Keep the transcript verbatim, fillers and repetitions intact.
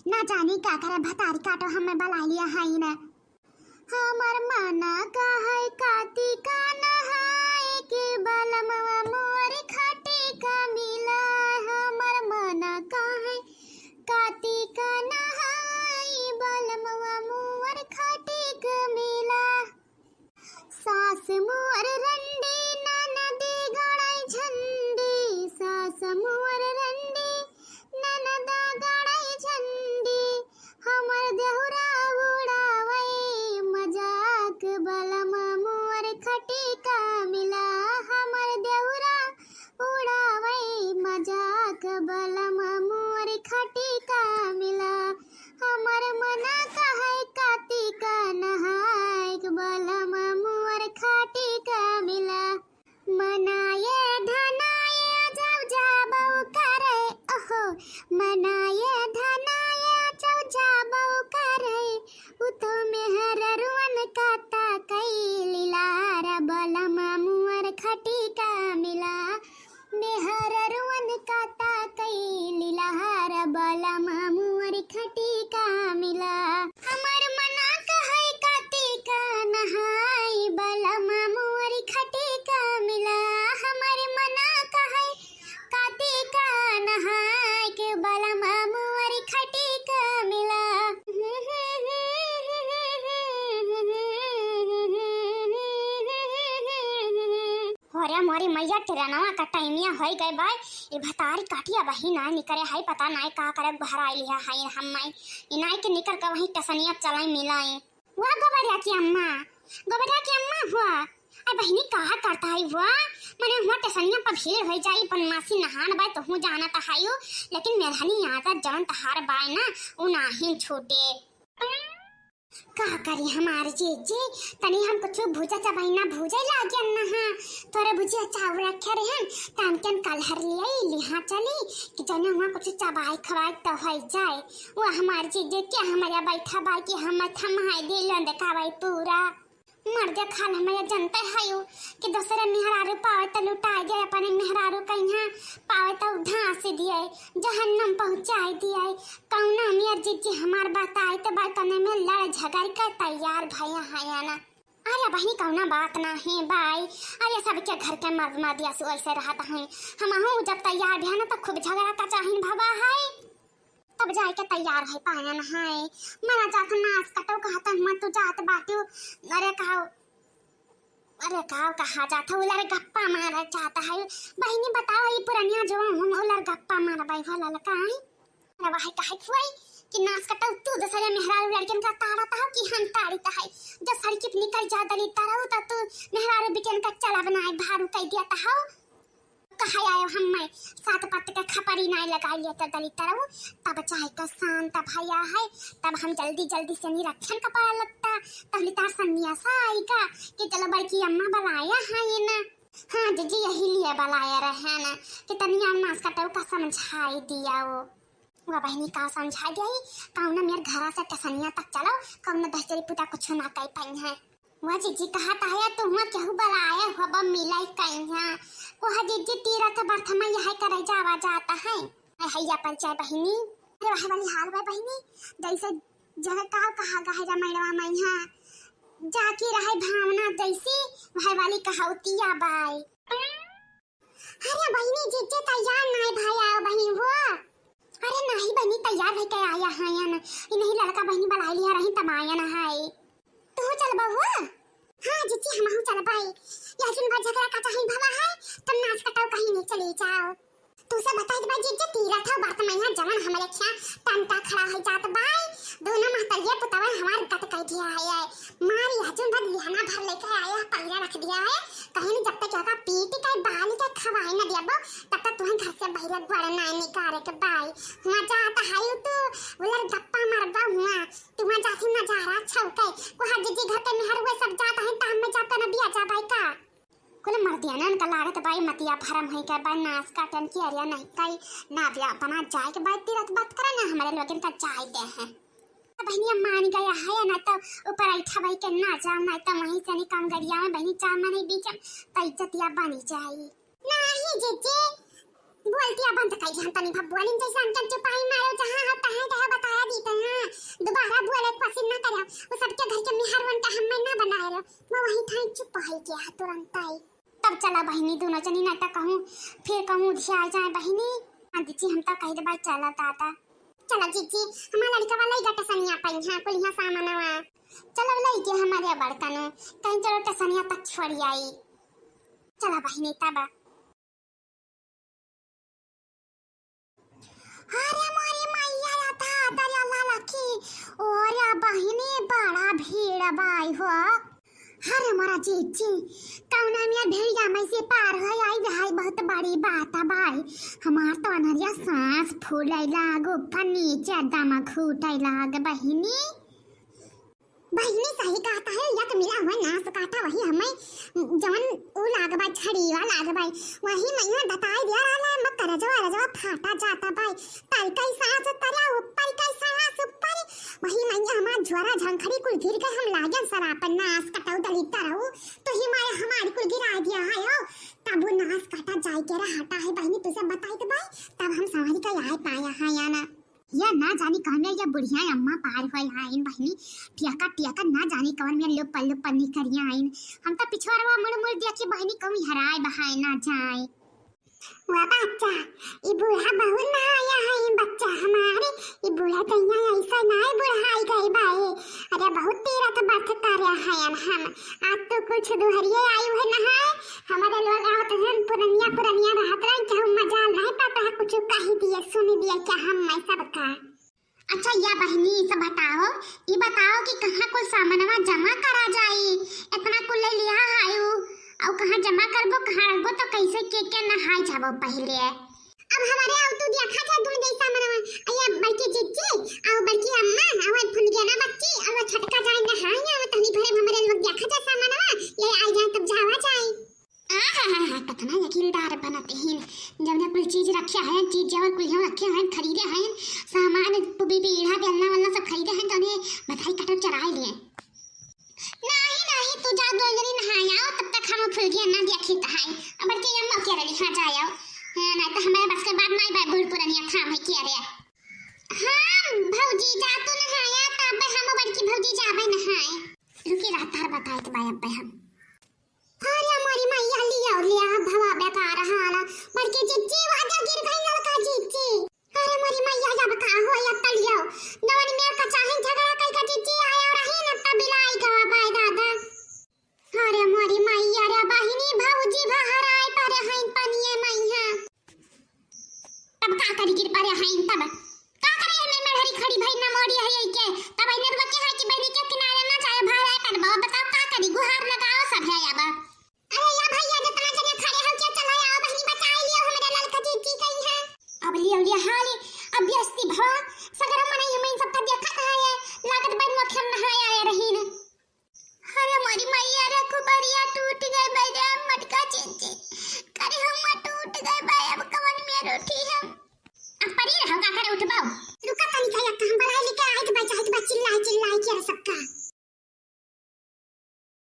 ना जानी का करे, भतारी काटो हमें बलाइ लिया है न। हमर मना कहै कातिका नहाए के, बलमवा मोर खटिका मिला। हमर मना कहै कातिका नहाए, बलमवा मोर खटिका मिला। सास मोर रंडी ननद गड़ै झंडी, सास मोर रंडी ननद गड़ै झंडी। हमर देहुरा उड़ावै मजाक, बलम मोर खटिका मिला। हमर देहुरा उड़ावै मजाक, बलम मोर खटिका मिला। हमर मना कहै कातिका नहाए, बलम मोर खटिका मिला। मनाए धनाए जब जाबौ करै, ओहो, मनाए धनाए जब जाबौ करै, उ तो मेहररुअन का ताकै लिलार, बलम मोर खटिका मिला। मेहररुअन का ताकै लिलार, बलम मोर खटिका मिला। हमर मना कहै कातिका नहाए, बलम मोर खटिका मिला। हमर मना कहै कातिका नहाए के, बलम मोर खटिका मिला। अरे मोरी मैया, ट्रेनवा का टाइमिया होइ गए बाय। ई भतारी काटिया बही नाय निकरे है, पता नाय का करे घर आइली है, है हम माई। ई नाय के निकर के वहीं टसनिया चलाई मिलाई। वाह गोबरिया की अम्मा, गोबरिया की अम्मा हुआ। अरे बहिनी का करत है हुआ, मने हुआ टसनिया पर भीड़ होइ जाई, बनवासी नहान बाय तो हूँ जानत है, लेकिन मेहरानी आदत जवन तहार बाय ना, उ नाहिन छूटे। का करी हमार जीजी, तनी हम कुछ भुजा चबाई ना भुजे लागे न हा। तोरे भुजिया चाउर रखे रहन, तान के हम कलहर लियाई, लिहा चली कि जने हुआ कुछ चबाई खवाई तो होइ जाए। वो हमार जीजी के हमारे बैठा बाय कि हम थमाई दे लन देखावाई पूरा। मर्दे खाल हमारे जनते हयू कि दूसरे मेहरारू पावे तो लुटाए दे, अपने मेहरारू कहिया पावे तो धांस दिए, जहन्नम पहुँचाए दिए। कौना मेर जीजी हमार बताए तो बाय तने में लड़ झगड़ के तैयार भया है ना। अरे बहिनी कौना बात ना है बाय, अरे सबके घर के मर्द मर्दिया से ऐसे रहत हैं। हमहू जब तैयार भया ना तो खूब झगड़ा का चाहिन भवा है, तब जाए के तैयार है पायन है। मना जात नास कटो कहत हुआ तू जात बाटू, अरे कहो अरे का कहा जात है, उलर गप्पा मारा जात है। बहिनी बताओ, ई पुरनिया जो हम उलर गप्पा मारबै हो ललका है। अरे वही कहे हुई कि नास कटो तू दूसरे मेहरारू लड़कन का ताड़त हो कि हम ताड़ित है। जब सड़की पे निकल जा दलित रहो तो तू मेहरारू बिटियन का चला बनाए भारू कह दिया हो। कहा आयो हम मैं सात पत्त के खपरी नाय लगाई लिया तो दलित रहो। तब चाहे का शांत भया है, तब हम जल्दी जल्दी से निरक्षण का पड़ा लगता, तब लितार सन्यासा आएगा कि चलो बड़की अम्मा बुलाया है ये ना। हाँ जीजी, यही लिए बुलाया रहे ना कि तनिया नास कटो का समझाई दिया वो। वाह बहिनी का समझाई दिया ही, कौन मेर घरा से टसनिया तक चलो, कौन दहजरी पूजा कुछ ना कह पाई है। वाह जीजी कहा ताया तू हुआ केहू बुलाया हुआ बा मिलाई कहीं है। कोहा जीजी तीरथ बर्थ में यह करे जावा जाता है। अरे हैया परिचय बहिनी। अरे वह वाली हाल बा बहिनी, जैसे जगह का कहा गहे रमैड़वा में है, जाकी रहे भावना जैसी, वह वाली कहावतिया बाय। अरे बहिनी जीजे तैयार नाय भाई आओ बहिनी हो। अरे नाही बहिनी तैयार है के आया है या ना, ई नहीं लड़का बहिनी बुलाई लिया रही तब आया ना है। तू चलबा हो? हाँ जीजी हमहू चलबै। यह जुन भर झगड़ा का चाही भवा है, तब नास कटो कहीं नहीं चले जाओ। तू से बताई बा जीजी तीरथ हो बात में यहाँ जवन हमरे खिया टंटा खड़ा है जात बाय। दोनों महतरिया पुतवा हमार गत कह दिया है। मार यह जुन भर लिहाना भर लेके आया पहिरा रख दिया है। कहीं जब तक यहाँ पीट के बाल के खवाए न दिया बो, तब तक तुम्हें घर से बाहर गोड़ ना निकाले के बाय। हुआ जात है तू उलर गप्पा मारबा हुआ। तुहा जाथी नजारा छौके, कोहा जीजी घर के मेहर हुए सब जात हैं, ताम में जात न बिया जा बाई का। कुल मर्दियनन का लागत बाई मतिया भरम है के बाई नास काटन की अरिया नहीं कई ना बिया बना जाए के बाई तीरथ बात करा ना हमारे लोगन का जाए दे हैं। बहनिया मान गया है ना तो ऊपर ऐठा बाई के ना जाओ ना तो वहीं से निकाम गरिया में बहनी चार मने बीच में तो इज्जतिया बनी जाई। नाही जीजी, बोलतिया बंद कइ दिहन तनी भब्बुआ, लेकिन जैसे हमके चुपाई मारो, जहाँ है तहाँ रहे बताया दीते हैं, दोबारा बोले के कोशिश ना करे। वो सबके घर के मेहरवन का हमें ना बनाए रहो, वो वहीं ठाई चुप हो गया है तुरंत आई। तब चला बहिनी, दोनों जनी ना तो कहूँ, फिर कहूँ उधिया जाए बहिनी। हाँ जीजी, हम तो कह दे भाई चला दादा। चला जीजी, हमारा लड़का वाला ही गट सनिया पाई है, कुल यहाँ सामानवा। चला लई के हमारे बड़का नु, कहीं चलो टसनिया तक छोड़ आई। चला बहिनी तब। अरे मोरी मैया, या दादा, या ललकी, ओरे बहिनी, बड़ा भीड़ बाई हो। अरे मोरा जीजी, कौना मिया भेड़िया में से पार हो आई, हाय बहुत बड़ी बात बाई। हमार तो अनहरिया सांस फूले लाग, ऊपर नीचे दम घूटे लाग बहिनी। बहिनी सही कहता है, यक मिला हुआ नास काटा वही हमें जवन ऊ लाग बा, छड़ीवा लाग बा, वही मैया दताई दिया रहला, मत करजवा रजवा फाटा जाता बा, तल कई सांस उतरा, ऊपर कई सांस ऊपर, वही मैया हमार झोरा झंखड़ी कुल गिर गए, हम लागन सरापन नास कटऊ दलित रहू, तो ही मारे हमारी कुल गिरा दिया है हो, तब वो नास काटा जाए के रहा हटा है बहिनी, तुझे बताई तो भाई, तब हम संभरी का आए पाया है या ना। या ना जानी कहमे या बुढ़िया अम्मा पार होय आइन बहिनी, पियका पियका ना जानी कवन में लुप्पा लुप्पा निकरिया आइन। हम तो पिछवारवा मुड़ मुड़ देखी बहिनी कहूँ हराए बहाए ना जाए। वा बच्चा, ई बूढ़ा बहुत नहाया है, ई बच्चा हमारे, ई बूढ़ा दैया ऐसा नाय बुढ़ाई गई बाए। अरे बहुत तीरथ बरत करे हैं हम, आज तो कुछ दुहरिये आयु है नहाए, हमारे लोग आवत हैं पुरनिया पुरनिया रहत रहे, केहू मजाल नहीं पाता है, कुछ कही दिए, सुनी दिए क्या हम मैं सबका। अच्छा या बहिनी, ई सब बताओ, ई बताओ कि कहाँ कुल सामानवा जमा करा जाई, इतना कुल ले लिया हायू, और कहाँ जमा करबो, कहाँ रखबो, तो कैसे के के नहाए जाबो पहले। अब हमारे आओ तू देखा जा, तुम जैसा सामानवा, या बड़की जिज्जी, और बड़की अम्मा, और फुलगेना बच्ची, और वो छोटका जाए नहाए, और तनी भरे हमरे लोग देखा जा सामानवा, ले आ जाए तब जावा जाए। आहा, कतना यकीनदार बनत हिन। जौने कुल चीज रखे हैं, चीज जवन कुल हम रखे हैं, खरीदे हैं, सामान, पीढ़ा, बेलना, वेलना सब खरीदे हैं, तो उन्हें बधाई कटर चढ़ाए लिए। नहीं, नहीं, तू जा, दो जनी नहाए आओ, तब तक हम फुलगेना देखित हैं। अब के अम्मा के रही, हाँ, जाए आओ। हाँ, नहीं तो हमारे बस के बात नहीं बा, बूढ़ पुरनिया थाम है के रे। हाँ, भौजी, जा तू नहाया, तब हम बड़की भौजी जाबे नहाए। रुकी रहा, तार बताए तो बा अब हम। अरे मोरी मैया, लियो, लियो, भवा बेकार हाल। बड़की जिज्जी, वाजा गिर गई लड़का जिज्जी। अरे मोरी मैया, अब का हो, अब तो लियो। नवन मेर का चाहे झगड़ा कई का जिज्जी आया रही न, तब बिलाई गवा बाय दादा। अरे मोरी मैया रे बहिनी, भौजी बहराए पर हैं पनिये मैया। तब का करी गिर परे हैं तब? का करी हमें मेहरी खड़ी भई ना मोड़ी है यही के? तब इन्हें बच्चे है कि बहनी के किनारे ना जाए भाई पर बाबा बताओ का करी? गुहार लगाओ सब है अब।